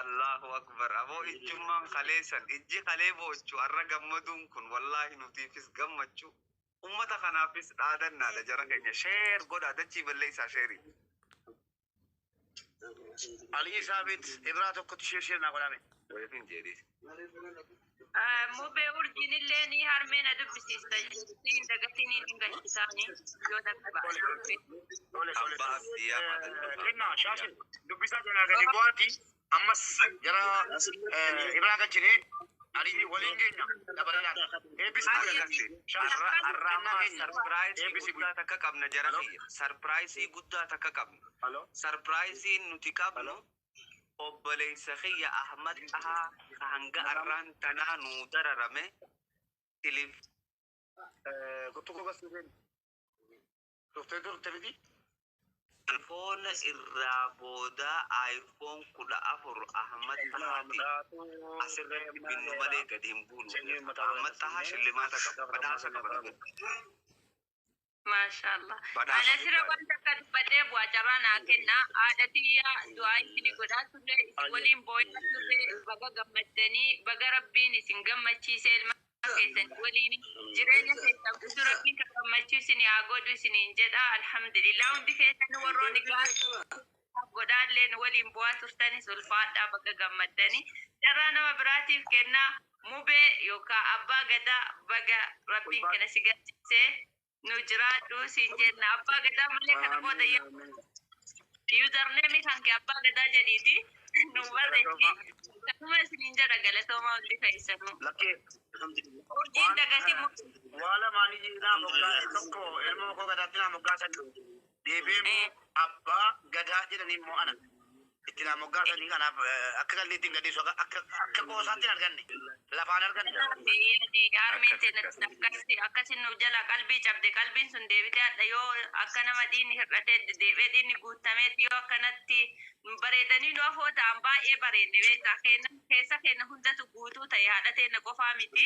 Allahu akbar. Aboo ijjummaan kaleessan ijji kalee boochu arra gammaduun kun wallaahi nutiifis gammachuu ummata kanaafis dhaadannaadha. Jara keenya, share godhaa, dachii balleessaa share. Alii Saabit Ibraa tokkotti share share naa godhame. Wayifin jedhiis. Mubee, urjiin illee ni harmee na dubbisiista jirti, hin dagatiin, hin galchisaanii yoo takka Tole ba'a. tole. Abbaa abdiyyaa maadha. Kennaa shaashin dubbisaa jalaa gadi bu'aati. Ammas jara Ibraa galchinee Alii waliin keenya dabaladhaan. Eebbisi. Akkasi. Shaashin Arra arra kennaa ammaa keenya. surprise Eebbisi. guddaa takka qabna, jara Hello. kiyya. Surprise guddaa takka qabna. Hello. Surpriseiin nuti qabnu obboleessa kiyya Ahmad Xahaa ka hanga arraan tanaa nuu dararame tilif. Kottu koo gastii seeni. Dhuftee turte miti? Telefoona irraa boodaa iPhone 14 Ahmad Xahaati asirratti binnu malee gadi hin buunu. Ahmad Xahaa shillimaata qaba, badhaasa qaba nagaa. Maashaallah. Badhaasa Ana sira guddaa. wanta akka dubbadhee bu'aa carraa naa kenna. Haadha tiyya du'aa isin godhaa turre, isin waliin boo'aa turre, baga gammaddanii, baga Rabbiin isin gammachiise ilma keessan waliin jireenya keessan guutuu Rabbiin kan gammachiisu isin haa godhu isiniin jedha. Alhamdulillah, hundi keessan warroonni gaarii godhaalleen waliin bu'aa turtanis ulfaadhaa, baga gammaddanii. Carraa nama biraatiif kennaa. Mubee yookaan abbaa gadaa, baga Rabbiin kana si garsiisee, nu jiraadhu siin jenna. Abbaa gadaa malee kana booda username kan kee abbaa gadaa jedhiiti nu barreessi. Kanuma isiniin jedha, galatoomaa hundi keessanuu. Lakkee. Urjiin Waan dagatii waa lamaanii naa moggaa tokko ilmoo koo gadaatti naa moggaasan, deebi'ee immoo abbaa gadaa jedhanii immoo ana itti naa moggaasanii, kanaaf akka galliitti hin gadhiisu, akka qoosaatti hin arganne, lafaan arganne. Harmeen teenya akkasi akkasin nu jala qalbii cabde, qalbiin sun deebitee hadha yoo akka nama dhiinni hir'atee deebi'ee dhiinni guutameetti yoo akkanatti bareedanii nu afoo ta'an baay'ee bareedne beektaa, keenya keessa keenya hundatu guutuu ta'e, haadha teenya qofaa miti.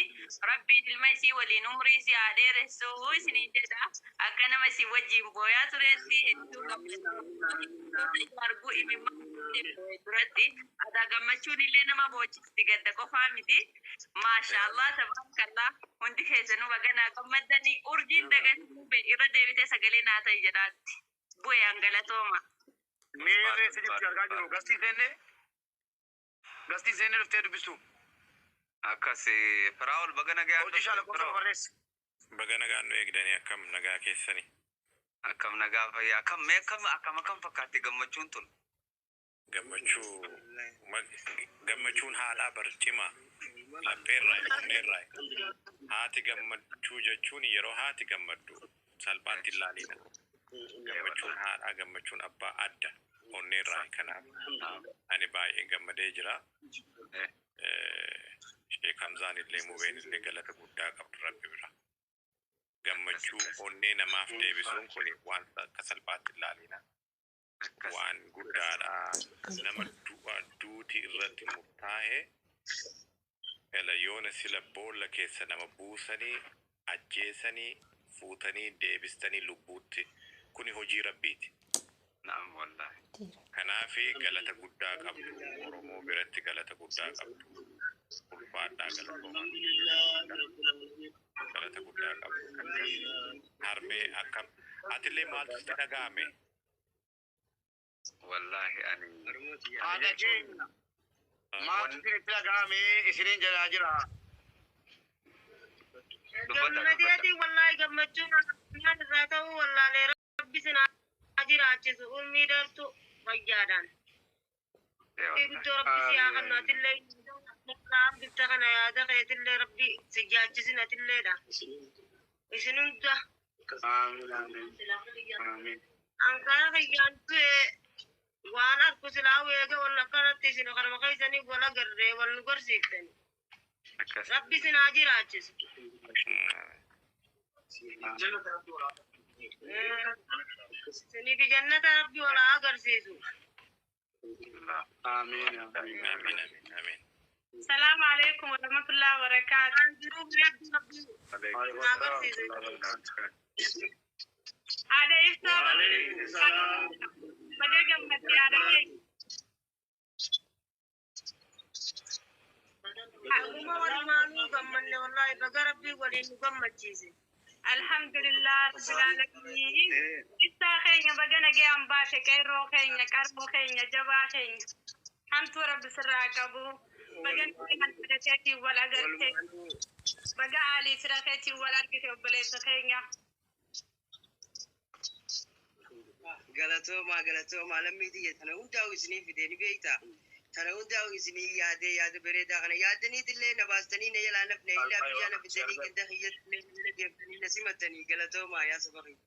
Rabbiin ilma isii waliin umrii isii haa dheeressu isiniin jedha. Akka nama isin wajjin booyaa tureetti hedduu gammachuu arguu imimmaan duratti aadaa gammachuun illee nama boochisti, gadda qofaa miti. Maashaallah, tabarakallah, hundi keessanuu baganaa gammaddanii. Urjiin dagatii irra deebitee sagalee naa ta'e jedhaatti bu'e hangalatooma. Meerree si jirti argaa jiru, gastii seenne, gastii seenne, dhuftee dubbistu. Akkas, Firaa'ol, baga nagaa Hojii dhufte shaa lakkoofsa Firaa'ol. barreessi. Baga nagaan nu eegdanii, akkam nagaa keessanii? Akkam nagaa, fayyaa, akkam? Mee akkam akkam akkam fakkaatti gammachuun tun? Gammachuu gammachuun haadhaa barcima lapheerraa onneerraa. Haati gammachuu jechuun yeroo haati gammaddu salphaatti hin ilaalina. Gammachuun haadhaa, gammachuun abbaa adda, onneerraa. Kanaaf ani baay'ee gammadee jira. Sheek Hamzaan illee Mubeen illee galata guddaa qabdu Rabbi bira. Gammachuu onnee namaaf deebisuun kun wanta akka salphaatti hin ilaalina. Waan guddaadha. Nama du'a duuti irratti murtaa'e ela yoona sila boolla keessa nama buusanii ajjeesanii fuutanii deebistanii lubbuutti, kuni hojii Rabbiiti. Naam, wallaahi. Kanaafi galata guddaa qabdu, Oromoo biratti galata guddaa qabdu. Ulfaadhaa, galatoomaa, galata guddaa qabdu. Harmee, akkam? Atillee maaltu sitti dhaga'ame? Wallaahi ani Haadha keenya maaltu isinitti dhaga'ame isiniin jedhaa jira. Dubbadha, dubbadha. Gammadeeti wallaahi, gammachuu maal irraa ta'uu wallaalee. Rabbi sin haa jiraachisu umrii dheertu fayyaadhaan. Guddoo Rabbi si haa kennu, atillee hambifta kana yaada keetillee Rabbi si jaachisin atilleedha. Isin hunda. Amiin, amiin. Amiin. Ankara kiyyaan du'e waan arku silaa eega wal akkanatti isin karma keessanii wal agarree wal nu garsiiftani. Rabbi isin haa jiraachisu. Isiniif jannata Rabbi wal haa agarsiisu. Amiin, amiin. Amiin, amiin, amiin. Salaamu alaikum warahmatullahi wabarakatuh. Waan jiruuf Rabbi Rabbi isin haa agarsiisu. Haadha ibsaa, baga gammadde haadha keenya. Akkuma walumaanuu gammanne wallaahi baga rabbii waliin nu gammachiise. Alhamdulillah rabbil aalamiin. Ibsaa keenya baga nagayaan baate qeerroo keenya qaroo keenya jabaa keenya. Hamtuu rabbi sirraa qabu. Baga nagayaan fira keetiin wal agarte. Baga aalii fira keetiin wal argite obboleessa keenya. Galatoomaa galatoomaa lammii xiyya tana hundaa'u isinii fidee ni beekta. Tana hundaa'u isinii yaadee yaada bareedaa kana yaadaniitillee na baastanii na jalaa nafne illaa biyyaa na fidanii ganda kiyyattillee na deemtanii na simattanii galatoomaa yaa saba kiyya.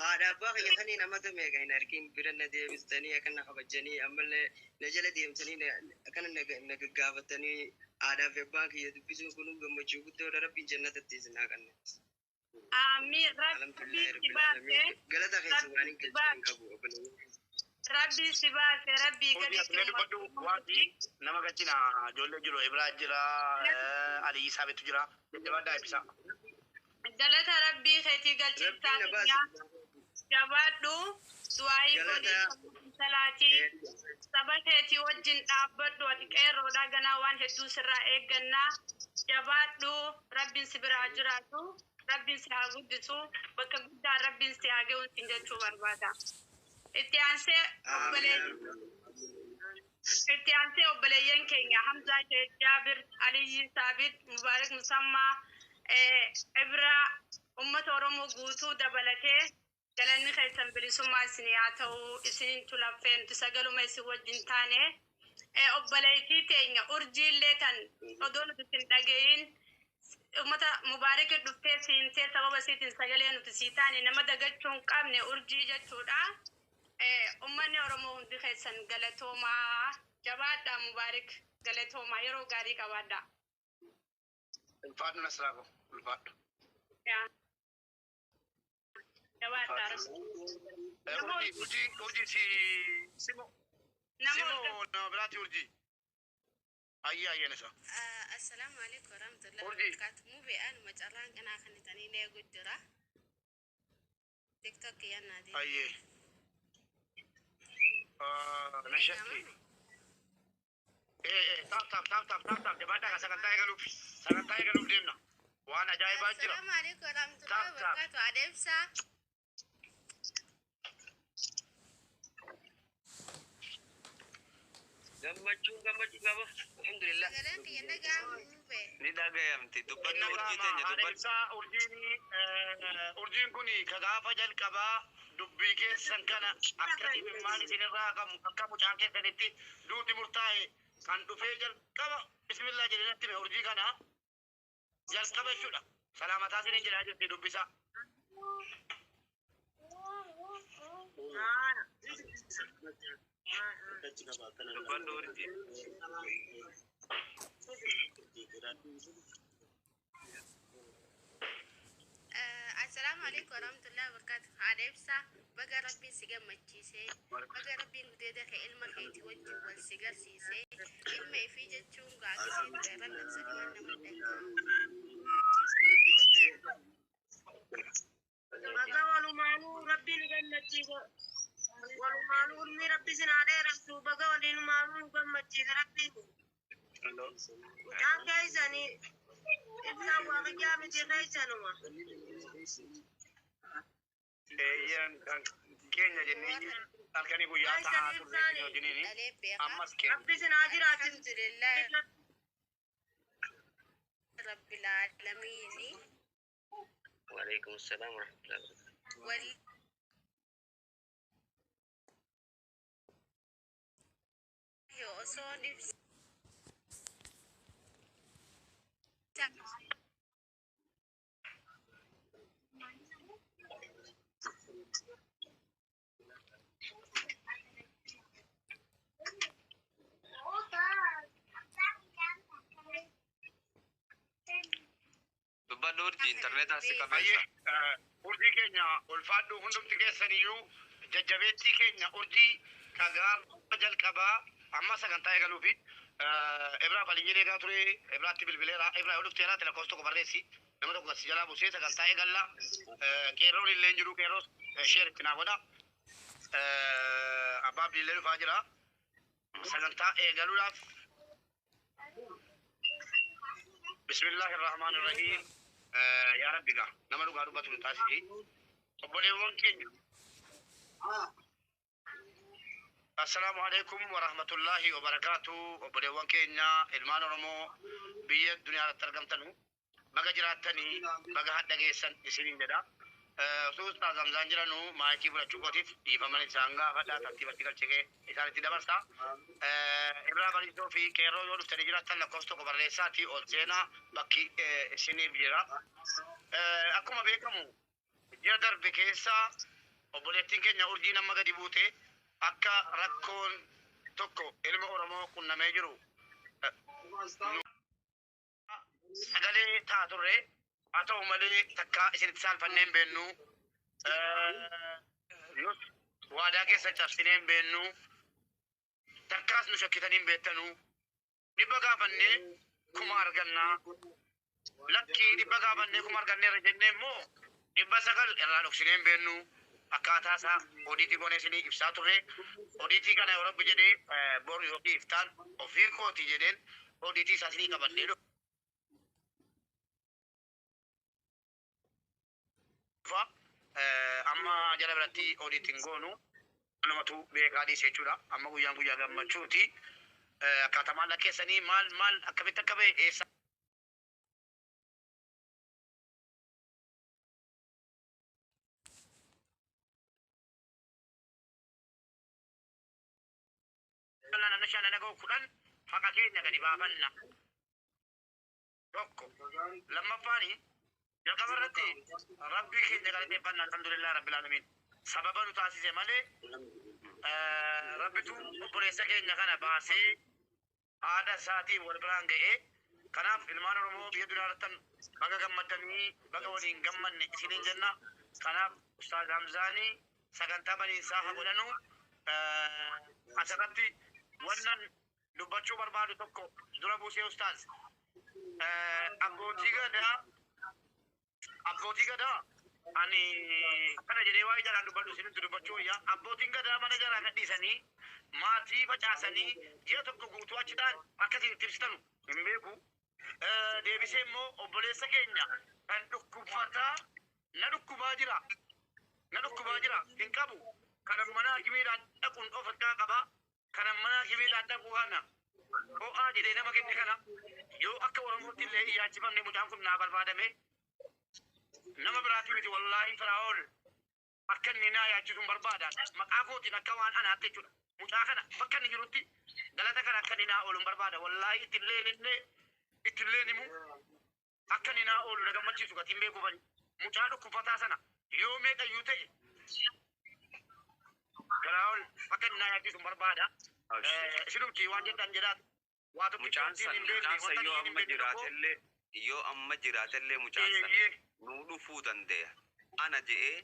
Haadha abbaa kiyya kanii namata meeqa hin argin bira na deebistanii akkana kabajanii ammallee na jala deemtanii akkana na gaggaafatanii haadhaa fi abbaan kiyya dubbisuun kun gammachuu guddoodha rabbiin jannatatti isin haa kennu. Amiin. Rabbii Alhamdulillahi si rabbil baase. aalamiin. Galata keessa waan hin Rabbii si galchin baase. qabu obboleeyyan. Rabbii si baase. Rabbii Urjii gaditti atilee dubbadhu waati nama gachina ijoollee jiru Ibraa jira Aliyyi Saabetu jira jajjabaadhaa eebbisaa. Galata rabbii keetii galchiiftaa Rabbiin na keenya. baase. Jabaadhu. Du'aayii Galata. godhi. Salaatii. Saba keetii wajjin dhaabbadhu. Ati qeerroodha ganaa waan hedduu sirraa eeggannaa. Jabaadhu. Rabbiin si biraa jiraatu. Rabbiin si haa guddisu. Bakka guddaa rabbiin si haa ga'u sin jechuu barbaada. Itti aansee obbolee itti aansee obboleeyyan keenya Hamzaa Sheekh Jaabir, Aliyyi Saabit, Mubaarak Musammaa, Ibraa uummata Oromoo guutuu dabalatee galanni keessan bilisummaa isinii haa ta'u isiniin tulaffee nuti sagaluma isin wajjin taane obboleettii teenya urjiillee tan odoo nuti isin dhaga'iin uummata Mubaarak dhuftee siintee sababa isiitiin sagalee nuti sii taane nama dagachuu hin qabne urjii jechuudha. Uummanni Oromoo hundi keessan galatoomaa jabaadhaa Mubaarak galatoomaa yeroo gaarii qabaadhaa. Ulfaadhu Nasraa ko ulfaadhu. Yaa, Jabaadhaa. Urjii urjii urjii si simo Nama simo nama biraati urjii. Ayyee ayyeen isa. Assalaamu alaikum warahmatullahi Urjii. wabarakatuh. Mubee anuma carraan qinaa kan itanii nee guddira. TikTok yannaa deema. Ayyee. Na shakki. Taap taap taap taap taap taap jabaadhaa kan sagantaa eegaluuf sagantaa eegaluuf deemna. Waan ajaa'ibaa jira. Assalaamu alaikum warahmatullahi Taap taap. wabarakatuh. Adeemsa. Gammachuun gammachuu qaba. Alhamdulillah. Sagaleen kiyya nagaa mubee. Ni dhagayamti. Dubbadhu Inni urjii qaama teenya haadha dubbadhu. ibsaa urjiin urjiin kun ka gaafa jalqabaa dubbii keessan kana akka dhibimmaan isinirraa qabu akka mucaan keessanitti duuti murtaa'e kan dhufee jalqaba bismillaa jedhee natti hime urjii kana jalqaba jechuudha. Salaamataa isiniin jedhaa jirti dubbisaa. Dubbadhu urjii. Assalaamu alaikum warahmatullahi wabarakatuh. Adeemsa. Baga rabbiin si gammachiise. Baga rabbiin gudeeda kee ilma keetii wajjin wal si garsiise. Ilma ifii jechuun gaakisee ture irra labsanii waan nama dhaga'amu. Baga walumaanuu rabbiin nu gammachiise. Walumaanuu urmii rabbi isin haa dheerassu. Baga waliinumaanuu nu gammachiise rabbiin. Mucaan keessanii ibsaa waaqayyaa miti keessanuma. Eeyyaan kan keenya jennee halkanii guyyaa ta'aa turre isin wajjiniini Dhalee beekaa. ammas keenya. Rabbi isin haa jiraachisu. Alhamdulillah rabbil aalamiini. Waalaikum salaam warahmatullahi wabarakatuh. Wallahi osoon ibsa Dubbadhu urjii intarneetaa si Ayyee qabeessa. urjii keenya ulfaadhu hundumti keessaniyyuu jajjabeettii keenya urjii ka gaafa jalqabaa amma sagantaa eegaluufi Ibraa Faliyyeen eegaa ture Ibraatti bilbileera Ibraa yoo dhufteera lakkoofsa tokko barreessi nama tokko si jalaa buusee sagantaa eegalla qeerroon illee hin jiru qeerroos sheer itti naa godha abbaa abdiillee dhufaa jira sagantaa eegaluudhaaf Bismillahi Rahmaan Rahiim. Yaa Rabbi gaa nama dhugaa dubbatu nu taasisi. Obboleewwan keenya. Assalaamu alaikum wa rahmatullahi wa barakaatu. Obboleewwan keenya ilmaan Oromoo biyya duniyaa irratti argamtanu baga jiraattanii baga hadha geessan isiniin jedha. Osoo Ustaaz Hamzaan jiranu maayikii fudhachuu kootiif dhiifaman isaan gaafadha, tartiibatti galchee isaanitti dabarsa. Irraa Bariisoo fi Qeerroo yoo dhuftanii jiraattan lakkoofsa 1 barreessaatii ol seenaa, bakki isiniif jira. Akkuma beekamu ji'a darbe keessa obboleettiin keenya Urjiin amma gadi buute akka rakkoon tokko ilma Oromoo qunnamee jiru sagalee ta'a turre. Haa ta'u malee takka isinitti saalfannee hin beennu. Nus waadaa keessa cabsinee hin beennu. Takkaas nu shakkitanii hin beektanu. 100 gaafannee 1000 arganna. Lakkii 100 gaafannee 1000 arganneerra jennee immoo 900 irraa dhoksinee hin beennu. Akkaataa isaa odiitii goonee isinii ibsaa turre. Odiitii kana yoo Rabbi jedhee bor yookiin iftaan ofii kooti jedheen odiitii isaa isinii qabadhee dhufa. Amma jara biratti odiitti hin goonu. Anumatu beekaa dhiise jechuudha. Amma guyyaan guyyaa gammachuuti. Akkaataa maallaqa keessanii maal maal akkamitti akka ba'e eessa namni shanan dhaga'u 10 haqa keenya gadi baafanna. Tokko. Lammaffaani jalqaba irratti Rabbii keenya galateeffanna, alhamdulillah rabbil alamin. Sababa nu taasise malee Rabbitu obboleessa keenya kana baasee haadha isaatiin wal biraan ga'ee. Kanaaf ilmaan Oromoo biyya duniyaa irrattan baga gammaddanii, baga waliin gammanne isiniin jenna. Kanaaf Ustaaz Hamzaanii sagantaa baniinsaa haa godhanu. Asirratti wannan dubbachuu barbaadu tokko dura buusee, Ustaaz, abbootii gadaa ani kana jedhee waa'ee jalaan dubbadhu isinitti dubbachuu wayya. Abbootiin gadaa mana jaraa gadhiisanii maatii facaasanii ji'a tokko guutuu achi ta'an akkasiin itti ibsitanu hin beeku. Deebisee immoo obboleessa keenya kan dhukkubfataa na dhukkubaa jira, na dhukkubaa jira, hin qabu, kanan mana hakimiidhaan dhaquun of harkaa qaba, kanan mana hakimiidhaan dhaqu kana ho'aa jedhee nama kenne kana yoo akka Oromootti illee iyyaachifamne mucaan kun naa barbaadame, nama biraatii miti, wallaahi Firaa'ol akka inni naa yaachisuun barbaada, maqaa kootiin akka waan anaatti jechuudha. Mucaa kana bakka inni jirutti galata kana akka inni naa oolu hin barbaada. Wallaahi ittillee illee ittillee himu, akka inni naa oolu na gammachiisu gatiin beekuufani. Mucaa dhukkubataa sana yoo meeqayyuu ta'e Firaa'ol akka inni naa yaachisu hin barbaada. Isinumti waan jedhan jedhaatu waa tokkicha Mucaan wanti san hin beekne mucaan san wanta yoo inni hin amma beekne tokko jiraatellee, yoo amma jiraatellee mucaan san nuu dhufuu dandeya. Ana je'ee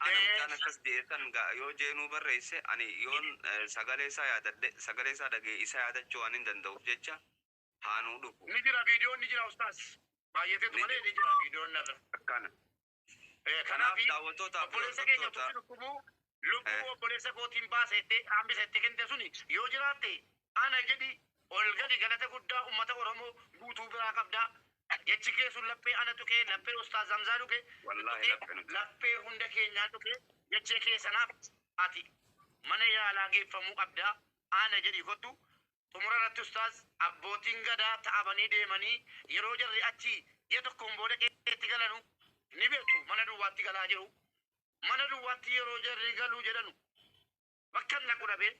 ana mucaan akkas je'e san yoo jeenuu barreesse ani yoon sagalee isaa yaadadhe, sagalee isaa dhagee isa yaadachuu waan hin danda'uuf jecha haa nuu dhufu. Ni jira, viidiyoon ni jira, ustaas. Baay'ateetu Ni malee jira. ni jira viidiyoon narra. Akkana. Kanaaf Kanaaf daawwattootaaf fi obboleessa keenya hordoftoota tuqi dhukkubuu lubbuu obboleessa kootiin baasa jettee hambisa jettee kennite suni yoo jiraatte ana jedhi ol gadi galata guddaa ummata Oromoo guutuu biraa qabdaa. Jechi kee sun laphee ana tuqee, laphee Ustaaz Hamzaa tuqee, Wallaahi tuqee laphee nuti. Laphee hunda keenyaa tuqee. Jechee kee sanaaf ati mana yaalaa geeffamuu qabdaa, ana jedhi kottu. Xumura irratti, Ustaaz, abbootiin gadaa ta'abanii deemanii yeroo jarri achi ji'a tokkoon booda qe'eetti galanu ni beektu, mana duwwaatti galaa jiru. Mana duwwaatti yeroo jarri galuu jedhanu bakka hin dhaqu dhabee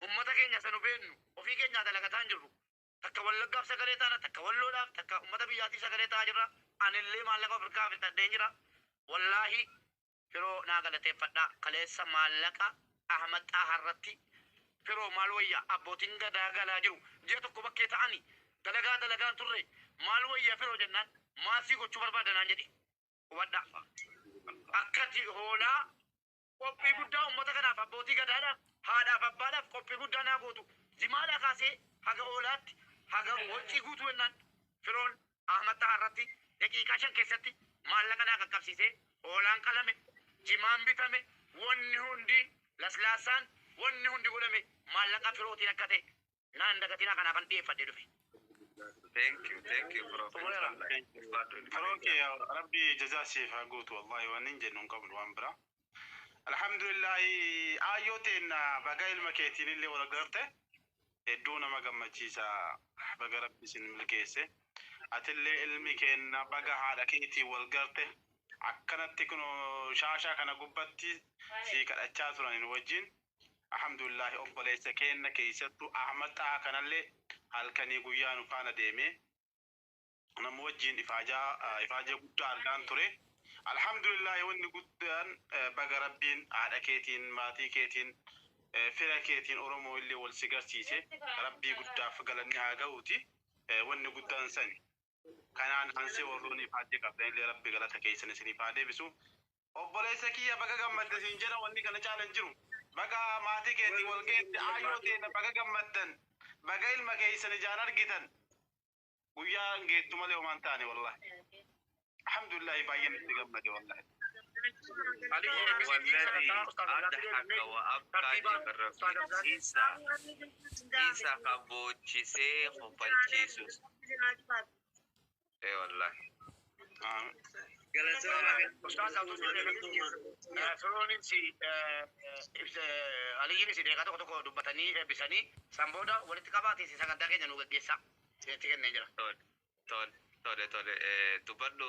ummata keenya sanu beennu ofii keenyaa dalagataa hin jirru. Takka Wallaggaaf sagalee taana, takka Walloodhaaf, takka ummata biyyaatiif sagalee ta'aa jirra. Anillee maallaqa of harkaa fixadheen jira. Wallaahi firoo naa galateeffadhaa. Kaleessa maallaqa Ahmad Xaahaa irratti firoo maal wayya, abbootiin gadaa galaa jiru, ji'a tokko bakkee ta'ani dalagaa dalagaan turre, maal wayya firoo jennaan maasii gochuu barbaada naan jedhe. Hubadhaa. Akkati hoolaa qophii guddaa ummata kanaaf, abbootii gadaadhaaf, haadhaaf abbaadhaaf qophii guddaa naa gootu, jimaadhaa kaasee haga oolaatti haga waccii guutuu jennaan firoon Ahmad Xahaa irratti daqiiqaa 5 keessatti maallaqa naa qaqqabsiisee hoolaan qalame, jimaan bitame, wanni hundi, laslaassaan, wanni hundi godhame maallaqa firootiin akka ta'e naan dagatinaa. Kanaafan dhiyeeffadhee dhufe. Thank you, thank you, bro. Xumureera. Firoo Rabbi jazaa siif haa guutu, wallahi waan hin jennu hin qabnu waan biraa. Alhamdulillahi, aayyoo teenna baga ilma keetiin illee wal agarte, hedduu nama gammachiisa. Baga Rabbi isin milkeesse. Atillee ilmi keenna baga haadha keetiin wal garte. Akkanatti kun shaashaa kana gubbatti si kadhachaa turaniin wajjin. Alhamdulillahi, obboleessa keenna keessattuu Ahmad Xahaa kanallee halkanii guyyaa nu faana deemee nama wajjin ifaajaa ifaajee guddaa argaan ture. Alhamdulillahi, wanni guddaan baga Rabbiin haadha keetiin, maatii keetiin, fira keetiin, Oromoo illee wal si garsiise. Rabbii guddaaf galanni haa ga'uuti. Wanni guddaan sani. Kanaan ansee warroonni ifaajee qabdan illee Rabbi galata keessan isiniif haa deebisu. Obboleessa kiyya, baga gammadde siin jedha, wanni kana caalan jiru. Baga maatii keetiin wal geette, aayyoo teenya baga gammaddan. Baga ilma keessan ijaan argitan. Guyyaa geettu malee homaan taane, wallahi. Alhamdulillahi, baay'een itti gammade, wallahi. والذي أضحك وأبكى جبر isa ka boochisee kofalchiisus. Ee wallahi. Ustaaz Abdul Firoonin si Aliyyiin si deekaa tokko tokko dubbatanii eebbisanii san booda walitti qabaatee sagantaa keenya nu gaggeessaa. Isinitti kennee jira. Tole, tole, tole, dubbadhu.